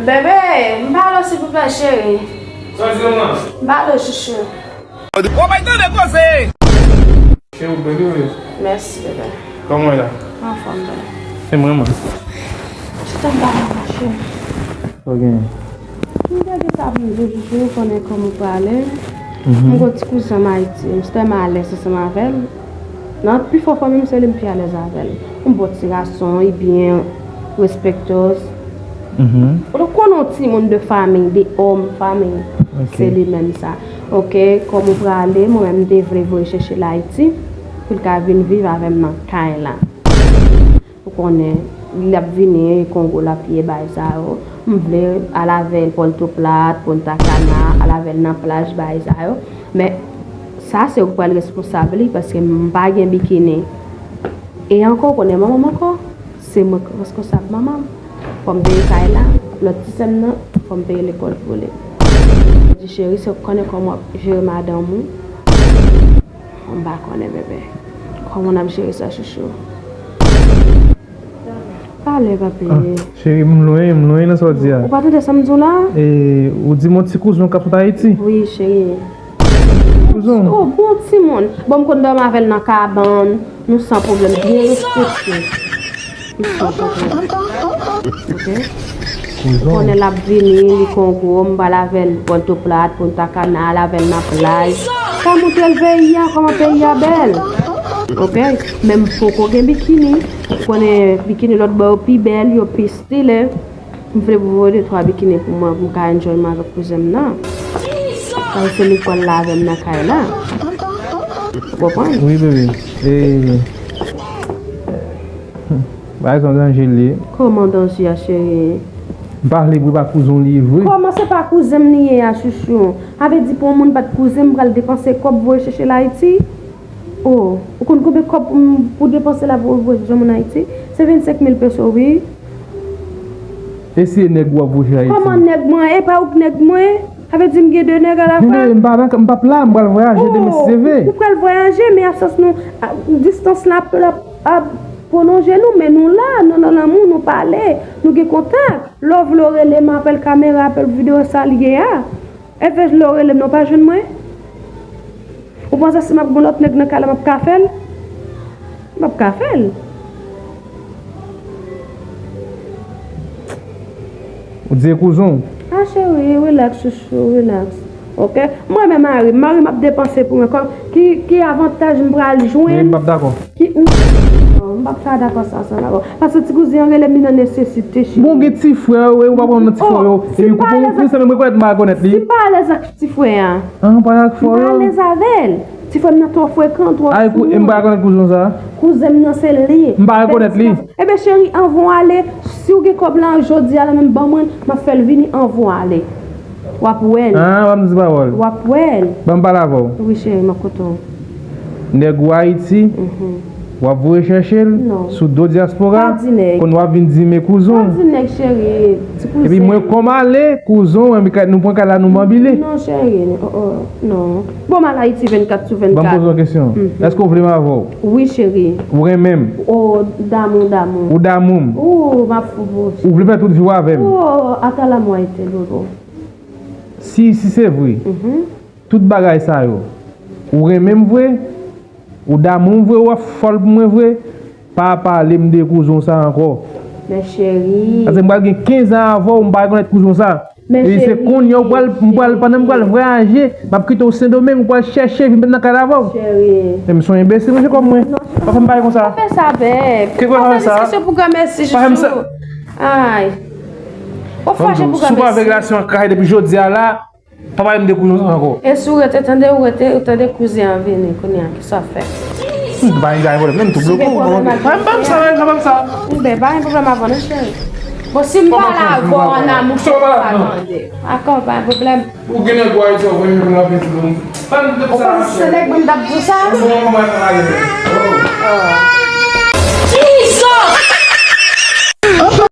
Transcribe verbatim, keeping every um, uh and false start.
Bebe, m pale w silvouplè, cheri. Sa w di non, man? M pale w, chouchou. Ou bay tande koze! Cheri, ou bèl wi. Mèsi, bebe. Kòman w ye la? Anfòm, bebe. E mwen, man. Chita m pale avè w, cheri. Sa w genyen? M te gen sa pou m di w, chouchou, ou konnen kòman w prale. M gon ti kouzen m Ayiti. M si tèlman alèz ansanm avè l. Nan pi fò fanmi m, se li m pi alèz avè l. Yon bon ti gason, li byen, respectuous. Ou konn yon timoun de fanmi, de òm fanmi. Se li menm sa. Ok, kòm ou prale, mwen menm m te vle voye chèche l Ayiti, pou l ka vin viv avè m nan kay la. Ou konnen, l ap vini Kongo, l ap ye bagay sa yo. M vle al avè l Pòtoplent, Punta Cana, al avè l nan plaj, bagay sa yo. Men, sa se ou k pral responsab li, paske m pa gen bikini. E ankò, ou konnen manman m ankò, se mwen k reskonsab manman m. Fò m peye kay la, lòt ti sè m nan, fò m peye lekòl pou li. Di, cheri, se ou k konnen kòman w ap jere madanm ou. M pa konnen, bebe. Kòman n ap jere sa, chouchou? Pale, papi. Ah, cheri, m lwen, m lwen nan sa w di a. Ou pa tande sa m di w la? E, ou di m yon ti kouzen w k ap sot Ayiti? Wi, cheri. Kouzen w? Oh, bon timoun. Bon, m konn dòmi avè l nan kabann. Nou san pwoblèm, byen respekte. Nou san pwoblèm. Ok? Kouzen w. Konnen l ap vini, li Kongo, m pral avè l Pòtoplent, Punta Cana, al avè l nan plaj. Sa montre l peyi a, kòman peyi a bèl. Ok? Men m poko gen bikini. Ou konnen bikini lòt bò yo pi bèl, yo pi style. M vle pou voye de twa bikini pou mwen, pou m ka enjoy mwen avèk kouzen m nan. Paske se li k pral la avè m nan kay la. Ou konprann? Wi, bebe. E, bagay sa yon danje l ye. Kòman danje a, cheri? M pa vle pou e pa kouzen w li ye vre. Kòman se pa kouzen m li ye a, chouchou? Sa vle di pou yon moun pa t kouzen m, m pral depanse kòb voye chèche l Ayiti? Oh, ou konn konbyen kòb pou m, pou depanse la pou voye chèche moun Ayiti? Se vennsenk mil peso, wi. E si e nèg ou ap voye chèche Ayiti? Kòman nèg mwen? E pa ou k nèg mwen? Sa vle di m gen de nèg alafwa? Men, men, m pa nan, m p ap la, m pral vwayaje demen si Dye vle. Ou pral vwayaje, men absans nou, a, distans la ap, ap, ap pwolonje nou, men nou la, nou nan lanmou, nou pale, nou gen kontak. Lè w vle w rele m, apèl kamera, apèl videyo, sa l ye a. Efe lè w rele m nan, w pa jwenn mwen? Ou panse si m ap gen lòt nèg nan kay la, m ap ka fè l? M ap ka fè l. Ou di e kouzen w? Ah, cheri, relax, chouchou, relax. Ok? M renmen mari m. Mari m ap depanse pou mwen. Kòm, ki, ki avantaj m pral jwenn? Men m p ap dakò. Ki ou? Non, m p ap ka dakò sa ansanm avè w. Paske ti kouzen an rele m, li nan nesesite, cheri. Bon, gen ti frè, e ou pa konn nan ti frè yo. Oh, epi pou, pou sa menm rekonèt m pa rekonèt li. Si m pa alèz ak ti frè a. Ah, ou pa alèz ak frè yo? M pa alèz avè l. Ti frè m nan twò frekan, twò fou. Ay, kou, e m pa rekonèt kouzen sa? Kouzen m nan se li. M pa rekonèt li. Ebyen, cheri, anvan w ale, si w gen kòb la jodi a la menm, ban mwen, m ap fè l vini anvan w ale. W ap wè l. Ah, w ap di pawòl. W ap wè l. Ban m pale avè w. Wi, cheri, m ap koute w. Nèg ou Ayiti, mhm, w ap voye chèche l, non, sou do dyaspora, pa di nèg, konn w ap vin di men kouzen w. Pa di nèg, cheri, ti kouzen. Epi mwen, kòm ale, kouzen w, epi ka, nou pran kay la, nou manbile. Non, cheri, oh, oh, non. Bon, m al Ayiti vennkat sou vennkat. Ban m poze w kesyon. Mhm. Èske w vle m avè w? Wi, cheri. Ou renmen m? Oh, damou, damou. Ou damou m? Oh, m ap fou pou ou. Ou vle fè tout vi w avè m? Oh, ata la mwa ete, bobo. Si, si se vre, mhm, tout bagay sa yo, ou renmen m vre, ou damou m vre, ou ap fòl pou mwen vre, pa pale m de kouzen w sa ankò. Men cheri. Paske m pral gen kenz an avè w, m pa rekonèt kouzen w sa. Men cheri. E se kounye a ou pral, m pral, pandan m pral vwayaje, m ap kite w Sendomeng, ou pral chèche vin met nan kay la avè w. Cheri. Men m se yon enbesil, mesye, kòm mwen. Non, pa fè m pale konsa. Pa fè sa, bèb. Ki kwa pa fè sa? Pa fè sa. Ay. Ou fache pou granmesi. Si w pa vle relasyon an kraze depi jodi a la, pa pale m de kouzen sa ankò. E si w rete, tande, ou rete, ou tande kouzen an vini, kounye a, kisa w ap fè? M pa gen pwoblèm, menm tou bloke w. Pa gen pwoblèm avè l. Pa m sa, pa m sa. Oubyen, pa gen pwoblèm avè w, non, cheri. Bon, si m pale avè w an amou, kisa w pa tande? Dakò, pa gen pwoblèm. Ou gen nèg ou Ayiti, ou voye m nan penti moun. Pa m de sa, cheri. Ou panse se nèg mwen m t ap di w sa? Bon, bon, bon, bon, bon. Jesus!